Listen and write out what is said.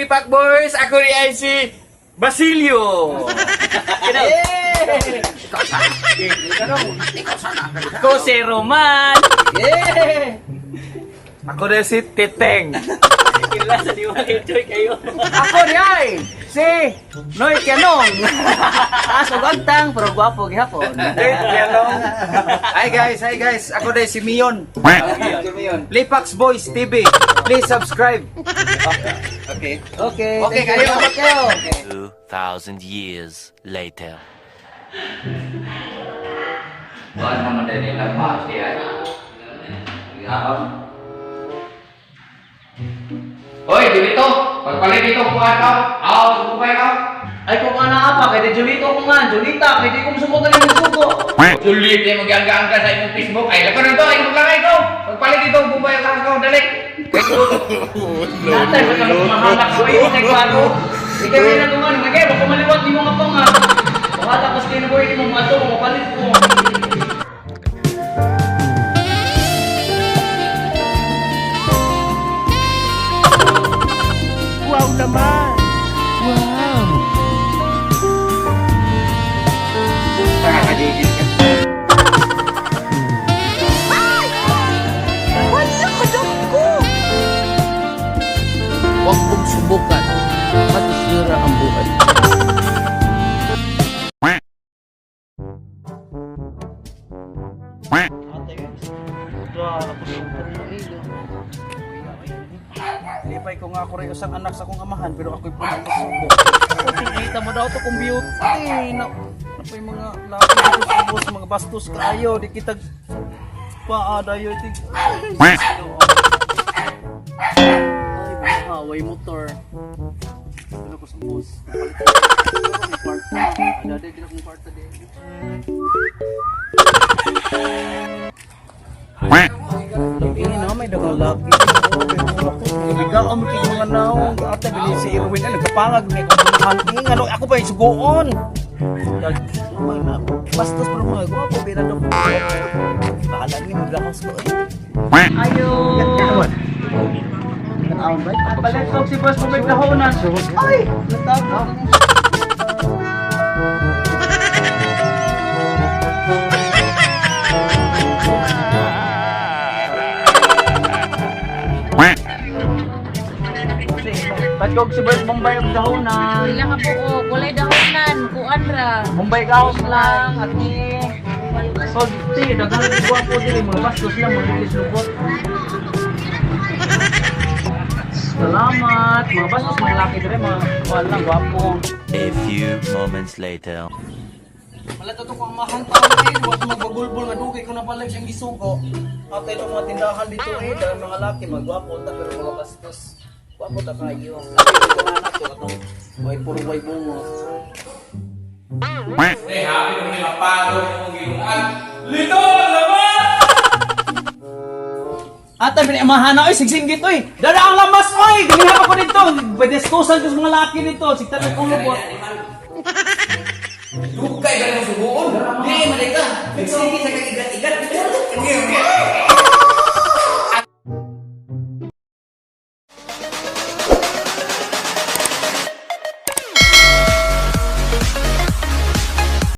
Lipak Boys. Ako ni ay si Basilio. Ako si Roman. Yeah! Ako rin si Titeng. Kila sa di enjoy kayo. Ako di ay si Noy Kenong. Taas og agtang pero gwapo gihapon. Noy Kenong. Hi guys, hi guys. Ako dahil si Mion. Lipax Boys TV. Please subscribe. Okay. Okay. Okay, thank you. kayo. Salamat kayo. 2,000 years later. Bukan naman dari lepas dia. Ya. Hoy, dito. Pagpalit dito kuha ka. Aw, sumubay ka. Ay kung ana apa kay di Julito ko nga, Julita kay di ko musugot ani musugo. Sulit mo gyanggang ka sa imong Facebook. Ay, lakan to, imong langay ko. Pagpalit dito, bubay ka ko, dali. Natay sa kang mahalak ko ay kay bago. Ikaw rin ang nga nagay ko maliwat nimo nga panga. Bahala ko sa kinabuhi nimo mato mapalit ko. Wow naman. Wow. Nakakagigil ka. Wala ka ko! Huwag mong subukan. Matisira ang buhay. Lipay ko nga ako rin usang anak sa akong amahan pero ako'y punang masubo. Kita mo daw to kung Beauty na napay mga laki dito sa ubos, mga bastos kaayo di kita paadayo tig. Ay, way motor. Ano ko sa ubos. May kwarta. Ada di akong kwarta di. Ini na may dagang laki. Ibigaw mo kay mga naong ate bili si Irwin ay nagkapangag ni ko ano ako pa sugoon. Bastos pero mga gwapo pira daw. Bahala ni maglakos ko. Ayo. Palit ko si Boss Bubig Dahonan. Ay, natago. Patkog si Boss Bombay og dahonan. Pila ka buo, kulay dahonan, kuan ra. Bombay gaos lang at ni So, ti, daghan ng gwapo dili mga bastos lang mga bilis lubot. Salamat. Mga bastos mga laki dire mga kuan lang gwapo. A few moments later. Wala to kung amahan tao eh, wa ko magbagulbol nga dugay ko na balik siyang gisugo. Atay itong mga tindahan dito eh, dahil mga laki magwapo ta pero mga bastos. Gwapo ta kayo. Laki ko na anak ko atong way puro way bungo. Eh, happy ko nila palo mong giluan. Lito, laban! Ate, pinamahan na, oy, sigsinggit, oy. Dara ang lamas, oy. Ganyan pa ko dito. Pedestusan ko sa mga laki dito. Sigtan ang ulo ko. Dugay ka ng subuon. Di, malay ka. Nagsige sa kag igat-igat.